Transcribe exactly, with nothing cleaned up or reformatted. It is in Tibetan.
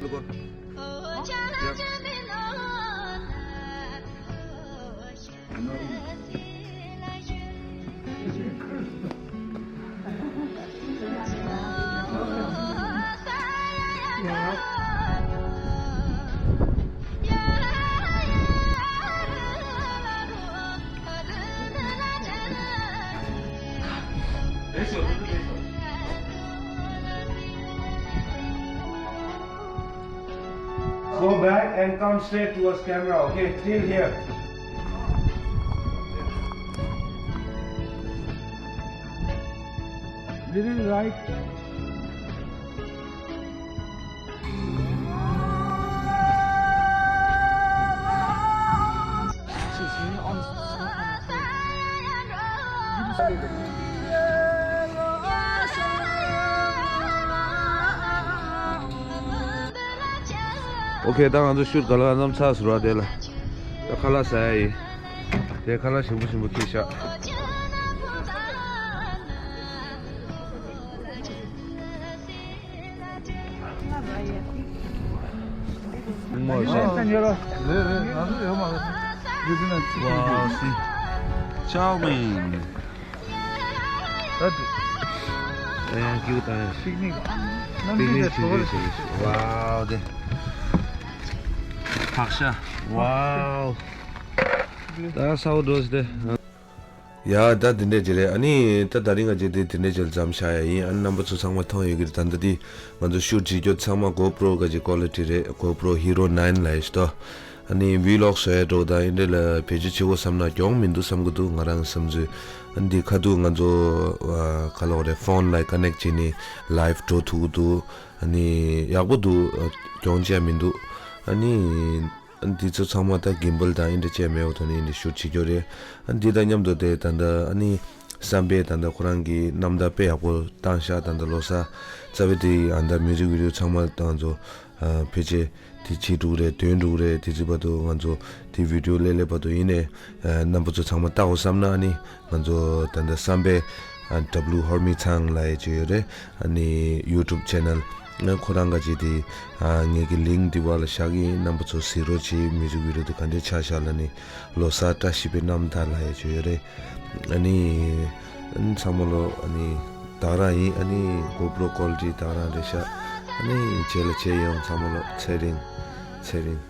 Look up. Yep. Go back and come straight towards camera, okay? Till here. Little right. ཨོ་ཁེ། ད་ང་ཚོ་ཤུཊ་ག་ལ་ག་མཚམས་ཚར་སོང་ར། དེ་ལ་ད་ཁ་ལག་ཟ་ཡ་ཡིན། དེ་ཁ་ལག་ཞིམ་པོ་ཞིམ་པོ་ཁྱེར་ཤག་ངོ་ཤེས། རེད་རེད། ང་ཚོ་ཡོད་མ་རེད། Wow, see. Chow mein. Thank you, thank you. Picnic. Picnic to do. Wow, དེ། ཕག་ཤ། Wow. That's how it was there. ཡ། ད་འདི་འདྲས་ཅིག་རེད། ཨ་ནི་ད་དེ་རིང་ང་ཅིག་དེ་འདི་འདྲས་ཅིག་ལ་མཚམས་བཞག་ཡ་ཡིན། ཨ་ནི་རྣམ་པ་ཚོ་ཚང་མ་མཐོང་ཡོད་ཀྱི་རེད། ད་ལྟ་དེ་ང་ཚོ་ཤུཊ་བྱེད་རྒྱུ་ཚང་མ་GoPro ག་ཅིག་ཀོ་ལི་ཊི་རེད། GoPro Hero nine ལབ་ཡ་ཞིག་ཏོ། ཨ་ནི་ཝི་ལོག་བཟོ་ཡ་འགྲོ་དང་ཨིན་དེ་ལ་བེད་སྤྱོད་བྱེད་དགོས་བསམ་ན་གྱོང་མི་འདུག་བསམ་གི་འདུག་ང་རང་བསམ་ཚུལ། ཨ་ནི་འདི་ཁ་ཐུག་ང་ཚོ་ཨ་ག་ལབ་དགོས་རེད། ཕོན་ལ་ཀ་ནེག་བྱས་ནས་ལའིབ་འགྲོ་ཐུབ་ཀྱི་འདུག་ཨ་ནི་ཡག་པོ་འདུག་ཨ་གྱོང་ཅི་ཡང་མི་འདུག་ཨ་ནི་ཨ་ནི་འདི་ཚོ་ཚང་མ་ད་གིམ་བལ་དང་ཨིན་དེ་བྱས་མེད་པ་ཐོག་ནས་ཨིན་དེ་ཤུཊ་བྱེད་རྒྱུ་རེད། ཨ་ནི་འདི་དང་མཉམ་དུ་དེ་ད་ལྟ་ཨ་ནི་བསམ་པའི་ད་ལྟ་ཁོ་རང་གི་རྣམ་ཐར་དཔེ་ཡག་པོ་བཏང་ཤག་ད་ལྟ་ལོ་གསར་རྩ་བའི་དེ་ཨ་ད་མིའུ་ཟིག་ཝི་ཌི་ཡོ་ཚང་མ་ད་ང་ཚོ་ཨ་ཕལ་ཆེར་དེ་བྱེད་འགྲོ་གི་རེད། དོན་འགྲོ་གི་རེད། དེ་ཚོ་བར་དུ་ང་ཚོ་དེ་ཝི་ཌི་ཡོ་ལས་སླེབས་བར་དུ་ཡིན་ནའི་ཨ་རྣམ་པ་ཚོ་ཚང་མ་ལྟ་འོ་བསམ་ན་ཨ་ནི་ང་ཚོ་ད་ལྟ་བསམ་པའི་ཨ་ཌབ་ལུ་ཧོར་མི་ཚང་ལབ་ཡས་ཅིག་ཡོད་རེད། ཨ་ནི་ཡུ་ཊུབ་ཆེ་ནལ་ཁོ་རང་ག་ཅིག་དེ་ཨ་ངེད་ཀྱི་ལིང་ཀི་འདི་བར་ལ་བཞག་གི་ཡིན། རྣམ་པ་ཚོ་གཟིགས་རོགས་གྱིས། མིའུ་ཟིག་ཝི་ཌི་ཡོ་དེ་ག་འདྲས་ཆགས་ཤག་ལབ་ནི་ལོ་གསར་བཀྲ་ཤིས་པའི་རྣམ་ཐར་ལབ་ཡས་ཅིག་ཡོད་རེད། ཨ་ནི་ཨ་ནི་ཚང་མ་ལོ་ཨ་ནི་དག་རང་ཡིན། ཨ་ནི་གོ་པྲོ་ཀོ་ལི་ཊི་དག་རང་རེད་ཤག་ཨ་ནི་རྗེས་ལ་མཇལ་ཡོང་། ཚང་མ་ལོ་ཚེ་རིང་། ཚེ་རིང་།